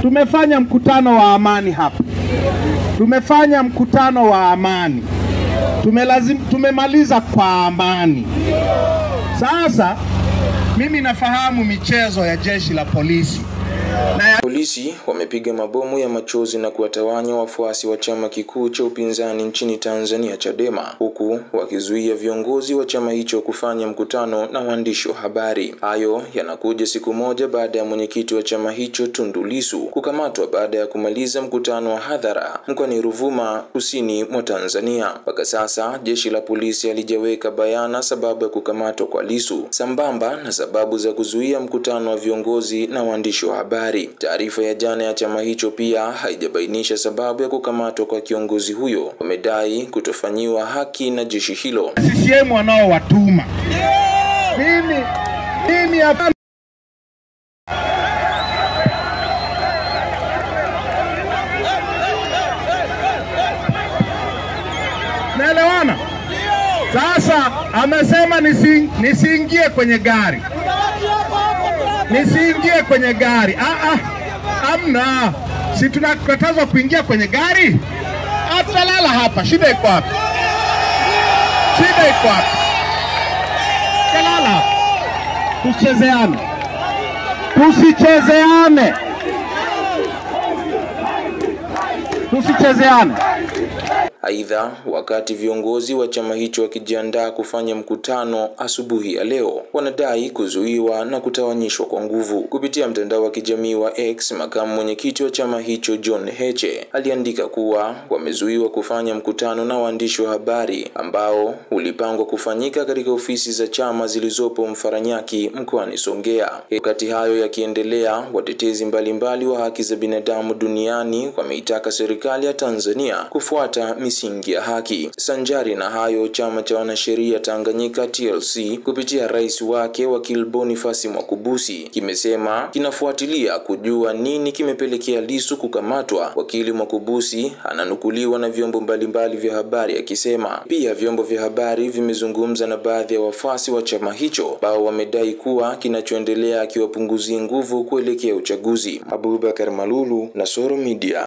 Tumefanya mkutano wa amani hapa. Tumefanya mkutano wa amani. Tumemaliza kwa amani. Sasa mimi nafahamu michezo ya jeshi la polisi. Polisi wamepiga mabomu ya machozi na kuwatawanya wafuasi wa chama kikuu cha upinzani nchini Tanzania Chadema, huku wakizuia viongozi wa chama hicho kufanya mkutano na waandishi wa habari. Hayo yanakuja siku moja baada ya mwenyekiti wa chama hicho Tundu Lissu kukamatwa baada ya kumaliza mkutano wa hadhara mkoani Ruvuma, kusini mwa Tanzania. Mpaka sasa jeshi la polisi halijaweka bayana sababu ya kukamatwa kwa Lissu sambamba na sababu za kuzuia mkutano wa viongozi na waandishi wa habari. Taarifa ya jana ya chama hicho pia haijabainisha sababu ya kukamatwa kwa kiongozi huyo. Wamedai kutofanyiwa haki na jeshi hilo. CCM wanaowatuma. Mimi hapa naelewana. Sasa amesema nisiingie kwenye gari. Nisiingie kwenye gari. Amna. Si tunakatazwa kuingia kwenye gari? Atalala hapa. Shida iko wapi? Shida iko wapi? Talala. Tusichezeane. Tusichezeane. Tusichezeane. Aidha, wakati viongozi wa chama hicho wakijiandaa kufanya mkutano asubuhi ya leo, wanadai kuzuiwa na kutawanyishwa kwa nguvu. Kupitia mtandao wa kijamii wa X, makamu mwenyekiti wa chama hicho John Heche aliandika kuwa wamezuiwa kufanya mkutano na waandishi wa habari ambao ulipangwa kufanyika katika ofisi za chama zilizopo Mfaranyaki mkoani Songea. Wakati hayo yakiendelea, watetezi mbalimbali wa haki za binadamu duniani wameitaka serikali ya Tanzania kufuata misingi ya haki. Sanjari na hayo, chama cha wanasheria Tanganyika TLC kupitia rais wake wakili Boniface Mwakubusi kimesema kinafuatilia kujua nini kimepelekea Lissu kukamatwa. Wakili Mwakubusi ananukuliwa na vyombo mbalimbali vya habari akisema pia vyombo vya habari vimezungumza na baadhi ya wafuasi wa chama hicho ambao wamedai kuwa kinachoendelea akiwapunguzi nguvu kuelekea uchaguzi. Abubakar Malulu na Soro Media.